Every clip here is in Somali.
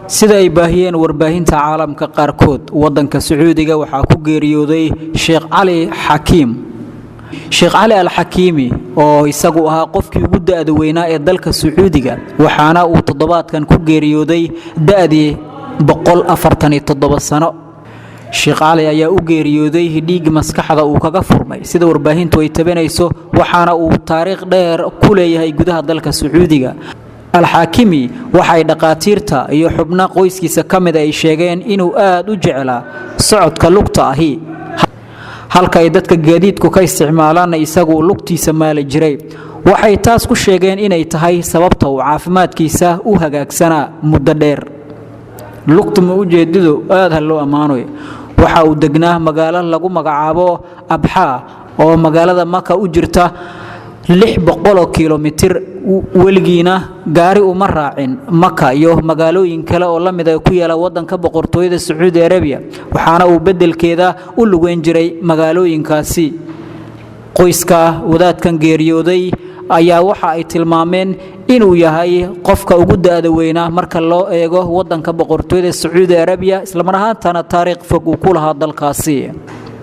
Sida ay baahiyeen warbaahinta caalamka qaarkood, waddanka Sacuudiga waxaa ku geeriyooday Sheekh Cali Xakiim, Sheekh Cali Alxakiimi, oo isagu ahaa qofkii ugu da'da weynaa ee dalka Sacuudiga, waxaana uu toddobaadkan ku geeriyooday da'dii 147 sano. Sheekh Cali ayaa u geeriyooday dhiig maskaxda uu kaga furmay, sida warbaahintu ay tabinayso, waxaana uu taariikh dheer ku leeyahay gudaha dalka Sacuudiga. Alxaakimi waxay dhaqaatiirta iyo xubno qoyskiisa ka mid ay sheegeen inuu aad u jeclaa socodka lugta ahi, halka ay dadka gaadiidku ka isticmaalaanna isagu lugtiisa maali jiray. Waxay taas ku sheegeen inay tahay sababta uu caafimaadkiisa u hagaagsanaa muddo dheer. Lugta ma ujeedidu aad ha loo ammaanoy. Waxa uu degnaa magaalo lagu magacaabo Abxaa oo magaalada Maka u jirta 600 kilomitir. Weligiina gaari uma raacin Maka iyo magaalooyin kale oo la mid a ku yaala waddanka Boqortooyada Sacuudi Arabiya, waxaana uu beddelkeeda u lugeyn jiray magaalooyinkaasi. Qoyska wadaadkan geeriyooday ayaa waxa ay tilmaameen inuu yahay qofka ugu da'da weynaa marka loo eego waddanka Boqortooyada Sacuudi Arabiya, islamar ahaantana taariikh fog uu ku lahaa dalkaasi.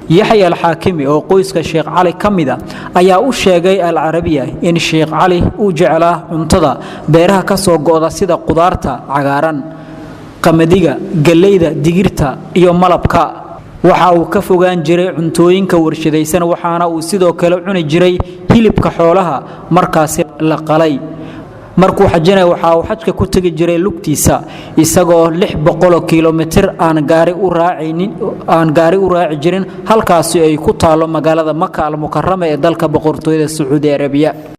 Yaxya Alxaakimi oo qoyska Sheekh Cali ka mida ayaa u sheegay Alcarabiya in Sheekh Cali uu jeclaa cuntada beeraha ka soo go'da, sida qudaarta cagaaran, qamadiga, galleyda, digirta iyo malabka. Waxa uu ka fogaan jiray cuntooyinka warshadaysan, waxaana uu sidoo kale cuni jiray hilibka xoolaha markaasi la qalay. Markuu xajinaya waxa uu xajka ku tegi jiray lugtiisa, isagoo 600 kilomitir aan gaari u raacaynin, aan gaari u raaci jirin, halkaasi ay ku taalo magaalada Maka Almukarama ee dalka Boqortooyada Sacuudi Arabiya.